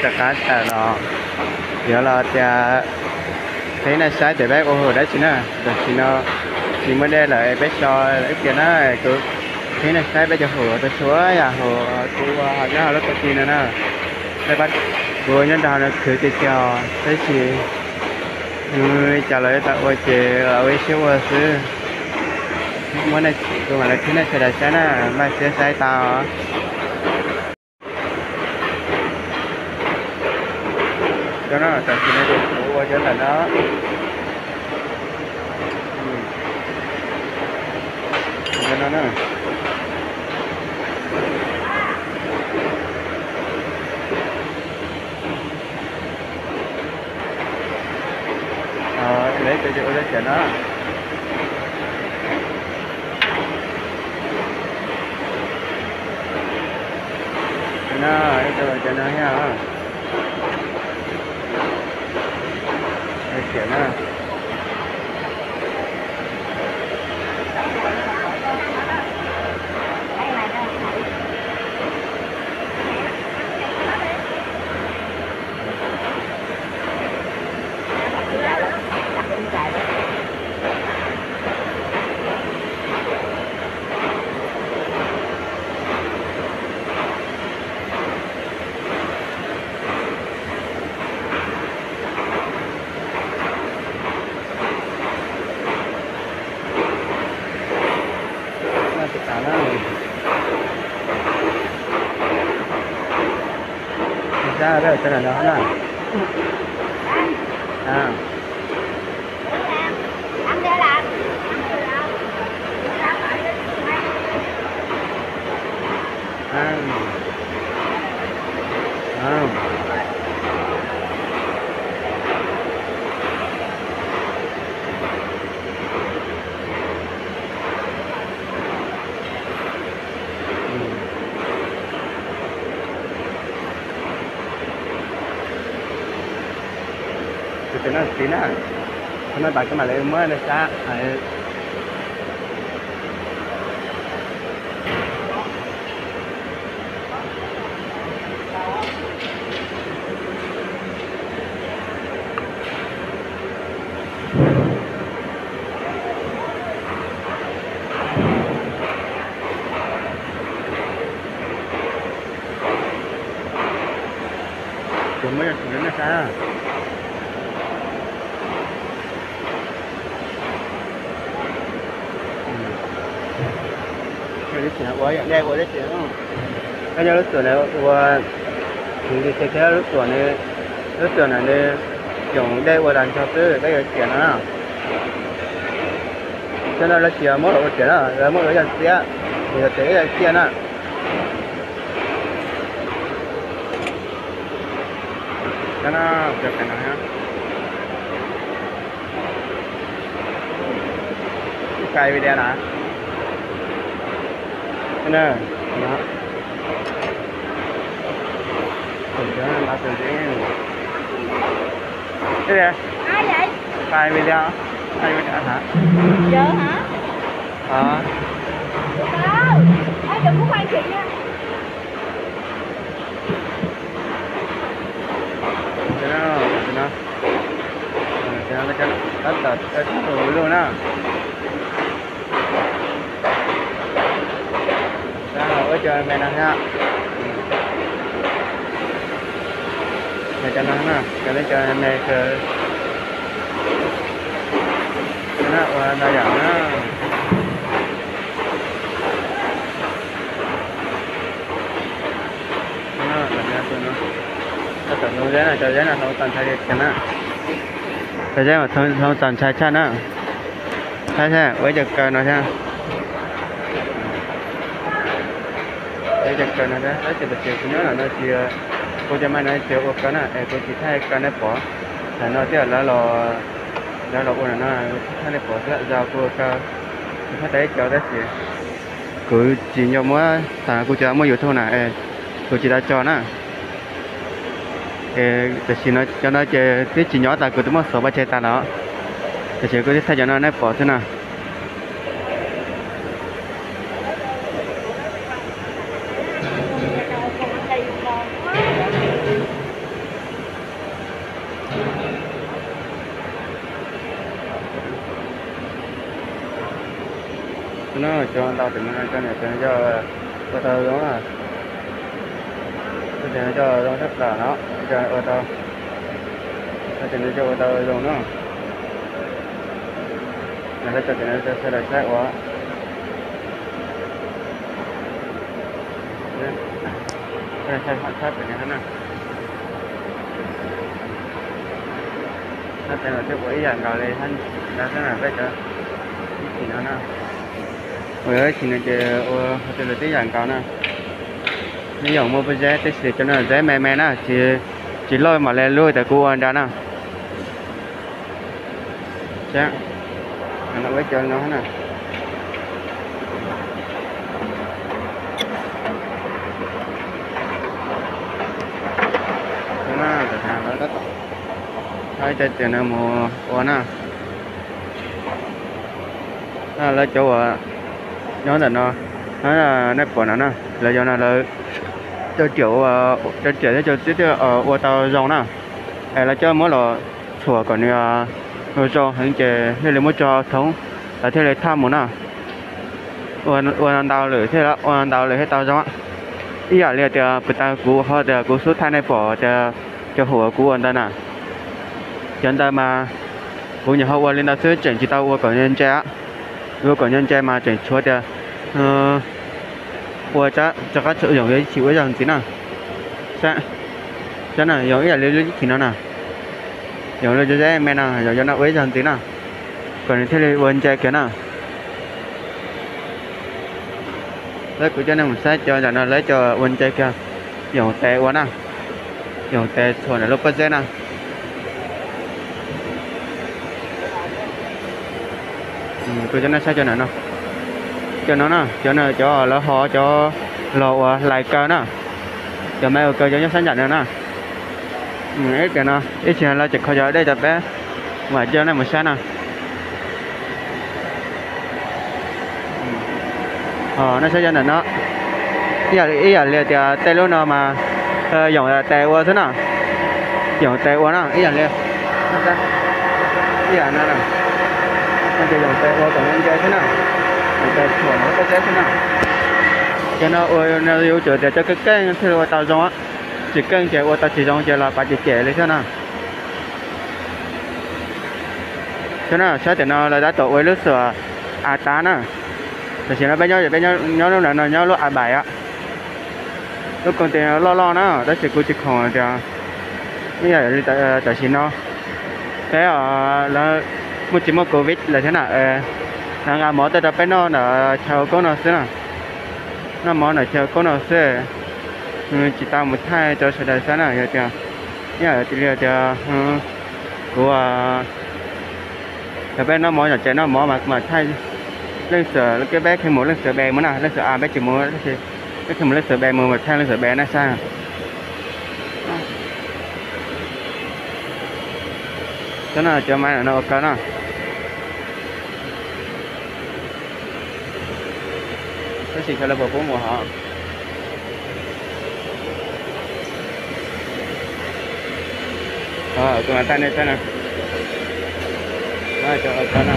Rov qab tawm los, yuav los tias qhib nej saib tias peb ua hauj lwm dab tsi na. Tam sim no tsis muaj dej lawm es peb so ib pliag na, kuv qhib nej saib peb cov hauj lwm tau tshua yam hauj lwm kuv ua nyob hauv lub tau ti no na. Kuv ua nyob rau hauv no khwv tiag tiag tab sis li cas los yuav tau ua ces ua ib siab ua xwb. Muab nej, kuv mam li qhib nej sawv daws saib na, npaj siab saib tau. Cov no tam sim no ces kuv ua cov ntawm no. Cov no na. Lawv cov ua lawv cov no. No, ib tug cov no thiab. Lawv cov no. Sab peb cov no na. Tus no txiv na, qhov no tas koj mam li muab nej sab. Kuv muab cov txiv no nej saib. Ua dab tsi, ua yam dej ua dab tsi. Koj nyob lub tuam na ua, thiab lub tuam na, lub tuam na nws yoom dej ua tas nrho xwb, koj yuav tiam no na. Cov no lawv tsis muab los ua tiam na, lawv muab ua yog xiab, nws yog tiam yog ciaj na. Cov no, cov no, cai video na. Cov no, cai video, cai video hả? Giờ hả? Ờ. Ai, đừng có quay chị nha. Cov no, cov no, cov no, cov no, cov no na. Ua cov me no thiab. Cov no na, cov no cov me kawg. Cov no ua no yom na. Cov no, cov no, cov no hloov txaus ntshai tiag tiag na. Cov no hloov txaus ntshai tshaj na. Saib, ua ib co kaw no thiab. Ua ib co kaw no thiab, tab sis tam sim kuv nyob no tsis, kuv cov me no tsis ua kaw na es kuv tsis thaij kaw nej pom. Tam no thiaj lawv los, lawv los ua no no, thaij nej pom xwb, yog kuv ua kaw, kuv thaij tau ib co tab sis kuv tsis nco muab, tas kuv tsis muaj YouTube na, kuv tsis tau tso na. Es tam sim no cov no ces twb tsis nyob tas, kuv twb muab xuav pov tseg tas lawm. Tam sim kuv twb thaij cov no nej pom xwb na. No cov ntau tes no cov niam cov no coj ua tau zoo na. Cov tes no coj zoo tshaj plaws no, cov ua tau, cov tes no coj ua tau zoo no. Lawv cov tes no coj sawv daws saib ua. Saib, saib tes no na. Tes no thiaj ua ib yam nkaus li, no xwb na peb cov ib chim no na. Ua ib chim no ces ua hauv tej lawv tib yam nkaus na. Nyob zoo muaj pob zeb tab sis cov no zeb me me na, tsis, tsis loj mam li lub tias kuv ua nrad na. Ua cov no na. Tab tom thau cov tes no mus ua na. Lawv cov uas nyob ntawm no, nej pom no na, lawv cov no lawv cov riam, cov riam thiab cov txiab thiaj ua tau zoo na. Es lawv coj muab los txhuam kom nws zoo heev ces thiaj li muab tso thoob, lawv thiaj li thaj mus na. Ua ntau lawm thiaj, ua ntau lawm thiaj tau zoo. Ib yam li tias puag ta kuv ho tias kuv xub thaij nej pom tias cov hauv kuv ua ntawd na, cov ntawd mas kuv nyuam qhuav ua li ntawd xwb, tseem tsis tau ua kom ntse. Ua kom ntse mas tseem tshuav tias ua rov qab zoo yuav ib chim ua zaug ntxiv na. Saib, saib na, zoo ib yam li lub ib chim no na, zoo li zeb me no, zoo cov no ua ib zaug ntxiv na, kom nws thiaj li ua ntse kiag na. Lawv kuv coj nej mus saib cov ntawm no lawv cov ua ntse kiag, yoom tes ua na, yoom tes txhuam ntawm lub pob zeb na. Kuv coj nej saib cov ntawm no, cov no na, cov no cov lawv ho cov los ua hlais kaw na, cov me ua kaw cov nyob sab nram no na. Ib tiam no ib txhia lawv tseem kho cov dej rau peb, mam coj nej mus saib na. Nej saib cov ntawm no, ib yam li tias tej lub no mas yoom tes ua xwb na, yoom tes ua na ib yam li, ib yam no, ces yoom tes ua kom nce xwb na, yoom tes txhuam ntawm lub pob zeb xwb na. Cov no ua no yuav tsum tias cov keej keej thiaj li ua tau zoo, tsis keej ces ua tau tsis zoo ces los pav cem cem li thiab na. Saib na, sab tim no lawv tab tom ua ib lub xwm av tav na. Tam sim no peb nyob, peb nyob lub no no nyob lub av pais, lub koog tes loj loj na, tab sis kuv tsis khoom tias, ib yam li tam sim no peb, lawv muaj tsis muaj covid lawm thiab na, lawv nqa mov tuaj rau peb noj ntawm chaw koob no xwb na. Noj mov ntawm chaw koob no xwb, tsis tau mus thaij rau sawv daws saib na. Yog tias, ib yam li tias kuv, yog peb noj mov, yog tsev noj mov mas kuv mam thaij leej xwm, peb kheev mus leej xwm pem mus na, leej xwm av peb tsis mus, peb kheev mus leej xwm pem mus mam thaij leej xwm pem nej saib. Cov no cov maiv no ua kaw na. Tab sis xyov lawv puas pub mus hov. Kuv mam thaij nej saib na. Cov ua kaw na.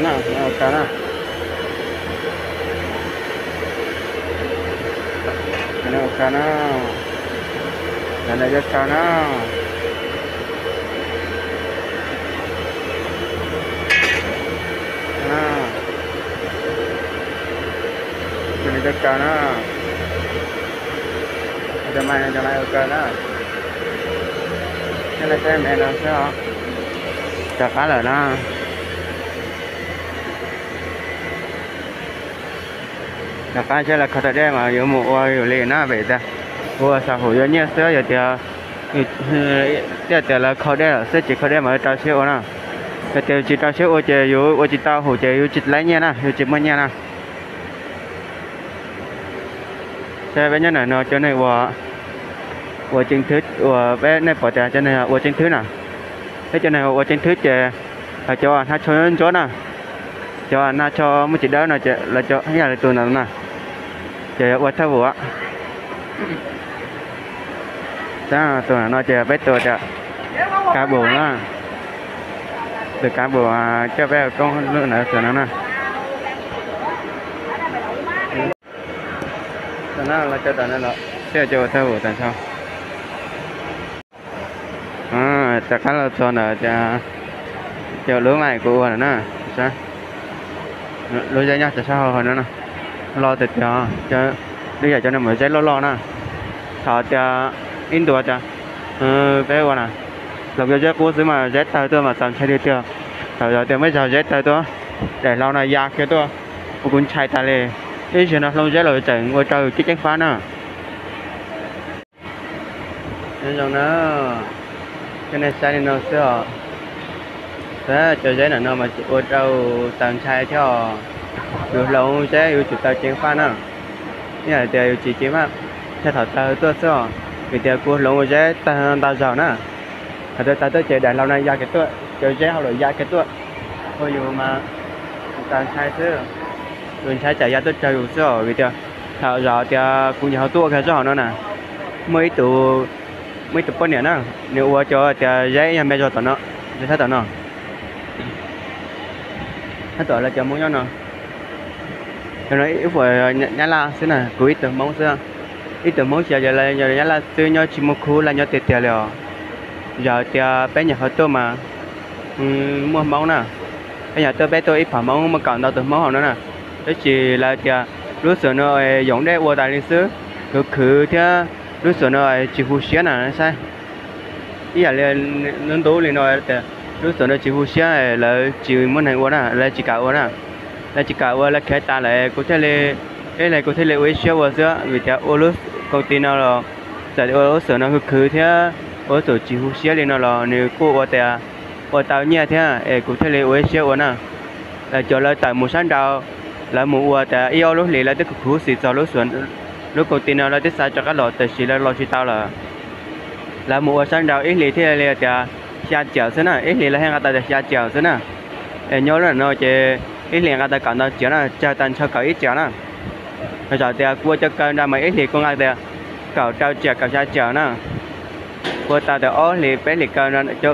Ua kaw na. Ua kaw na. Cov no cov kaw na. Cov no cov kaw na. Cov maiv no cov maiv ua kaw na. Coj nej saib me no xwb os. Rov qab lawm na. Rov qab seb lawv kho tau dej mas yuav mus ua yus li na, vim tias ua xav hum yuav nyiaj xwb, yog tias, tias tias lawv kho dej lawm xwb, tsis kho dej mas yuav rau siab ua na. Yog tias tsis rau siab ua ces yus ua tsis tau hum ces yus tsis laib nyiaj na, yus tsis muaj nyiaj na. Saib peb nyob ntawm no cov neeg uas, uas ceev thwv, uas peb nej pom tias cov neeg ua ceev thwv na, peb cov neeg ua ceev thwv ces cov hnav tsho ntsuab na, cov hnav tsho muaj tsis dawb no ces lawv cov ib yam li tus ntawd na, ces ua thawj vum. Tus no ces peb tus tias Kab Bum na. Tus kab npus coj peb ua koob lub ntawd xwb no na. Los cov tawm no los thiaj cov ua tau ua tag nrho. Rov qab los txog ntawm tias cov lub maim kuv ua na, lub zeb nyob rau sab hauv no na. Los tiag tiag, lub yam cov no mas zeb loj loj na. Thaum tias ib ntus tias peb ua na, los kuv zeb qub xwb mas zeb tawg tuaj mas txaus ntshai tiag tiag. Thaum yog tias muaj ib zaug zeb tawg tuaj, daim hlau no ya kiag tuaj, ua kuv ntshai tas li. Ib zaug no hloov zeb los tseem ua rau ceeb ceeb fab na. Nyob zoo na, coj nej saib li no xwb os. Cov zeb ntawm no mas ua rau txaus ntshai thiab os. Yus hloov zeb yuav tsum tau ceev faj na. Ib yam tias yus tsis ceev faj, tshaj thaum tawg tuaj xwb os, vim tias kuv hloov zeb tawg ntau zaus na. Thaum tawg tawg tuaj ces daim hlau no ya kiag tuaj, cov zeb hauv lawm ya kiag tuaj, ua yus mas txaus ntshai xwb. Yus ntshai tsam ya tuaj raug yus xwb os, vim tias thaum zaum tias kuv nyuam qhuav tuaj ua kiag zog hauv no na, muaj ib tug, muaj ib tug poj niam na, nws ua cov tias zeb yog me zog tom no, zeb thab tom no, thab tom lawv cov Hmoob nyob no. Cov no ib puas Nyab Laj xwb na, kuv ib tug Hmoob xwb. Ib tug Hmoob xyov yog lawv Nyab Laj xwb, nyob tsis muaj khub laj nyob tiag tiag li os. Yog tias peb nyuam qhuav tuaj mas muaj Hmoob na, peb nyuam tuaj peb tuaj ib phom Hmoob muaj kaum ntau tus Hmoob hauv no na. Tab sis lawv tias lub xus no yoov dej ua tas li xwb, khwv khwv thiab lub xus no tsis hu siab na saib. Ib yam li ntub ntub li no tias lub xus no tsis hu siab, lawv tsis muaj neeg ua na, lawv tsis kam ua na. Lawv tsis kam ua, lawv khiav tas lawm kuv thiaj li, ib leeg kuv thiaj li ua ib siab ua xwb, vim tias ua lub koom ti no los txawm ua lub xus no khwv khwv thiab ua lub xus tsis hu siab li no los nws kuj ua tias ua tau nyiaj thiab es kuv thiaj li ua ib siab ua na. Lawv cov lawv tawm mus sab nraud, lawv mus ua tas ib ob lub hlis lawv twb khuv xim txog lub xus, lub koom ti no lawv twb xa rov qab los tiam sis lawv los tsis tau lawm. Lawv mus ua sab nraud ib hlis thiaj li tias xya caum xwb na, ib hlis lawv thiaj nqa tau tias xya caum xwb na. Es nyob lub no ces ib hlis nqa tau kaum ntau caum na, tsawg tas ntshaw kaum ib caum na. Zaum tias kuv ua cov kaw nrad mas ib hlis kuv nqa tias kaum rau caum kaum xya caum na. Ua tau tias ob hlis peb hlis kaw,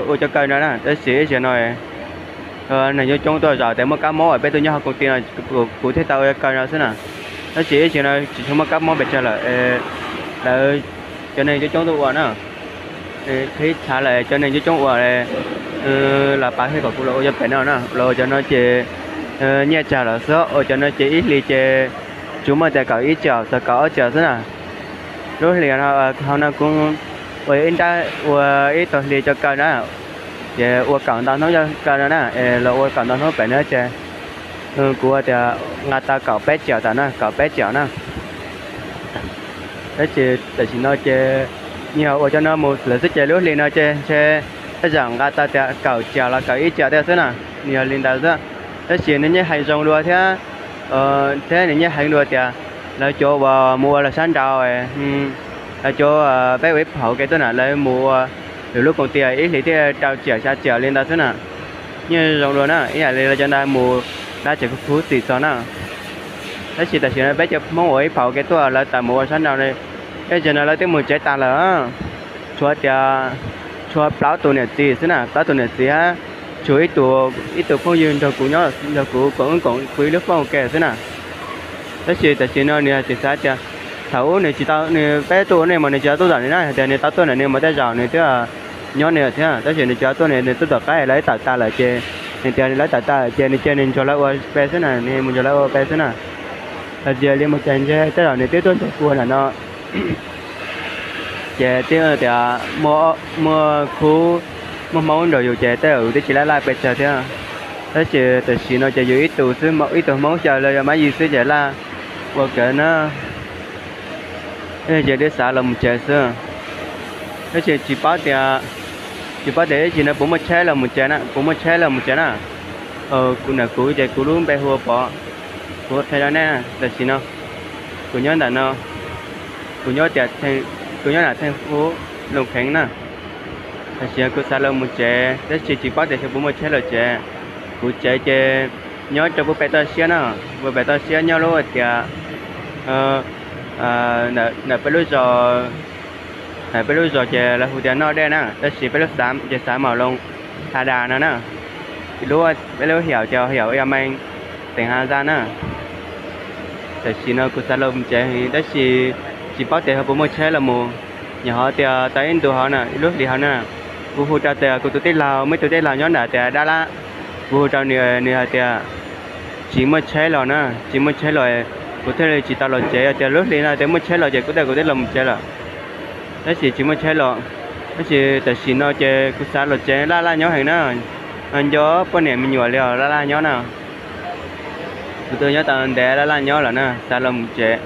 ua cov kaw nrad na, tab sis ib zaug no neeg coob coob tuaj, zaum tias muaj kab mob peb tuaj nyob hauv koom ti no kuv thiaj tau ua cov kaw nrad xwb na. Tab sis ib zaug no tsis tshua muaj kab mob pes tsawg lawm, lawv cov neeg coob coob tuaj ua na, qhib tshav lawm cov neeg coob coob ua los pav thiaj kom kuv los ua cov pem no na, los ua cov no ces nyiaj tsawg los xwb, ua cov no ces ib hlis ces tsuas muaj tias kaum ib caum txog kaum ob caum xwb na. Lub hlis no, hauv no kuv ua ib nrab ua ib tog hli cov kaw na, ces ua kaum ntau hnub cov kaw no na, es los ua kaum ntau hnub pem no ces kuv ua tias nqa tau kaum peb caum tawm na, kaum peb caum na. Tab sis tam sim no ces nws yog ua cov no mus lawm xwb ces lub hlis no ces ntshe tej zaum nqa tau tias kaum caum los kaum ib caum thiab xwb na, nws yog li ntawd xwb. Tab sis nws nyiaj heev zoo dua thiab, thiab nws nyiaj heev dua tias lawv cov uas mus ua lawv sab nraud, lawv cov peb ua ib phaum kev tuaj na, lawv mus ua lwm lub koom ti ib hlis thiaj rau caum xya caum li ntawd xwb na. Nyiaj zoo dua na, ib yam li lawv cov ntawd mus lawv tseem khuv xim txog na. Tab sis tam sim no peb cov Hmoob uas ib phaum kev tuaj lawv tawm mus ua sab nraud, ib zaug no lawv twb mus tsev tas lawm. Tshuav tias, tshuav plaub tus niam txiv xwb na, plaub tus niam txiv hab, tshuav ib tug phooj ywg nrog kuv nyob, nrog kuv koom wb koom kuv ib lub fooj ke xwb na. Tab sis tam sim no nws tseem xav tias thaum ub nws tsis tau, nws peb tuaj ua nej mas nws tsis tau tuaj tom nws na, hais tias nws tau tuaj ntawm nws mas tej zaum nws twb nyob nws thiab, tab sis nws tsis tau tuaj, nws tuaj tom qab lawv twb tawm tas lawm ces nws tias lawv tawm tas lawm ces nws cia nws nrog lawv ua pem xwb na, nws mus nrog lawv ua pem xwb na. Hais tias li mus ces ntshe tej zaum nws twb tuaj nrog kuv ntawm no. Ces twb tias muaj khub, muaj Hmoob nrog yus ces tej zaum yus twb tsis laj laj pes tsawg thiab. Tab sis tam sim no ces yus ib tug xwb, ib tug Hmoob xyaw los yog Mab Yig xwb ces laj ua kawg na. Ces twb xav los mus tsev xwb. Tab sis tsis paub tias, tsis paub tias ib chim no puas muaj tsheb los mus tsev na, puas muaj tsheb los mus tsev na. Kuv ntawm kuv ces kuv lub npe hu ua Pov, kuv qhia rau nej tam sim no. Kuv nyob ntawm no, kuv nyob tias, kuv nyob nram Theej Hub, Loos Kheev na. Tam sim no kuv xav los mus tsev tab sis tsis paub tias xyov puas muaj tsheb los tsev. Kuv tsev ces nyob rau puag pem toj siab na, puag pem toj siab nyob lub tias, ntawm peb lub zos, ntawm peb lub zos ces lawv hu tias Noj Dej na, tab sis peb lub xav ces xav Maum Loos, Tha Das no na. Ib lub, ib lub hiam ces hiam Ia Mees, teem Has Zaj na. Tam sim no kuv xav los mus tsev heev tab sis tsis paub tias ho puas muaj tsheb los mus. Nyuam qhuav tias tau ib ntus hov na, ib lub hlis hov na, kuv hu rau tias kuv tus tij laug, muaj ib tug tij laug nyob nram tias Dab Lab, kuv hu rau nws, nws hais tias tsis muaj tsheb los na, tsis muaj tsheb los. Kuv thiaj li tsis tau los tsev, yog tias lub hli no tias muaj tsheb los ces kuv thiaj, kuv thiaj los mus tsev lawm. Tab sis tsis muaj tsheb los, tab sis tam sim no ces kuv xav los tsev, laj laj nyob heev na, nco poj niam me nyuam li os, laj laj nyob na. Kuv twb nyob tau ntev, laj laj nyob lawm na, xav los mus tsev,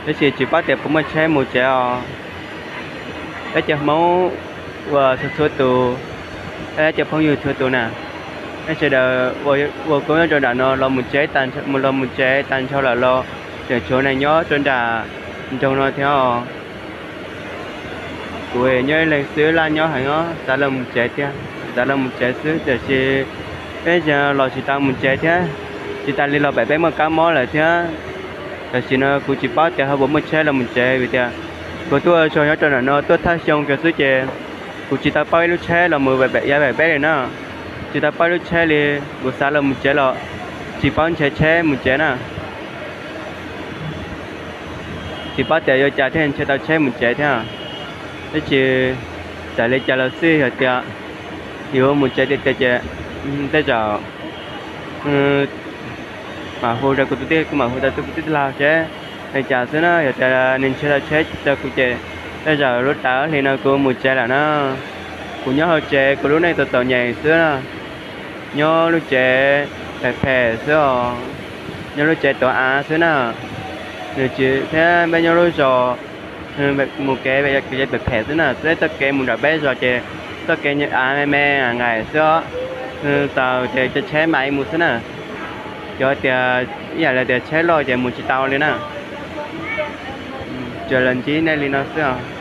tab sis tsis paub tias puas muaj tsheb mus tsev os. Peb cov Hmoob uas txhua txhua tus, peb cov phooj ywg txhua tus na, nej sawv daws uas kuv nyob rau nram no los mus tsev, los mus tsev tag nrho lawm los tseem tshuav neeg nyob rau nram nroog no thiab os. Kuv nyob ib leeg xwb, laj nyob heev os, xav los mus tsev tiag, xav los mus tsev xwb tiam sis peb los tsis tau mus tsev thiab, tsis tas li los pem peb muaj kab mob lawm thiab. Tam sim no kuv tsis paub tias ho puas muaj tsheb los mus tsev vim tias kuv tuaj zog nyob rau nram no tuaj thawj xyoo kiag xwb ces kuv tsis tau paub ib lub tsheb los mus yav pem peb li na. Tsis tau paub ib lub tsheb li, kuv xav los mus tsev los tsis paub nrhiav tsheb mus tsev na. Tsis paub tias yuav cas thiaj nrhiav tau tsheb mus tsev thiab. Tab sis txawm li cas los xij, yog tias yuav mus tsev tiag tiag ces tej zaum mam hu rau kuv tus tij, kuv mam hu rau kuv tus tij laug seb li cas xwb na. Yog tias nws nrhiav tau tsheb rau kuv ces tej zaum lub tav hli no kuv mus tsev lawm na. Kuv nyob hauv tsev, kuv lub neej txom txom nyem xwb na. Nyob lub tsev phem phem xwb os, nyob lub tsev tuav av xwb na. Nws tsis, thiab peb nyob lub zos mus kev phem phem xwb na, txoj kev mus nram peb zos ces txoj kev av me me nqaim xwb os. Txaus ces cov tsheb mam mus xwb na. Yog tias ib yam li tias tsheb loj ces mus tsis tau li na. Tsuas los ntsib nej li no xwb os.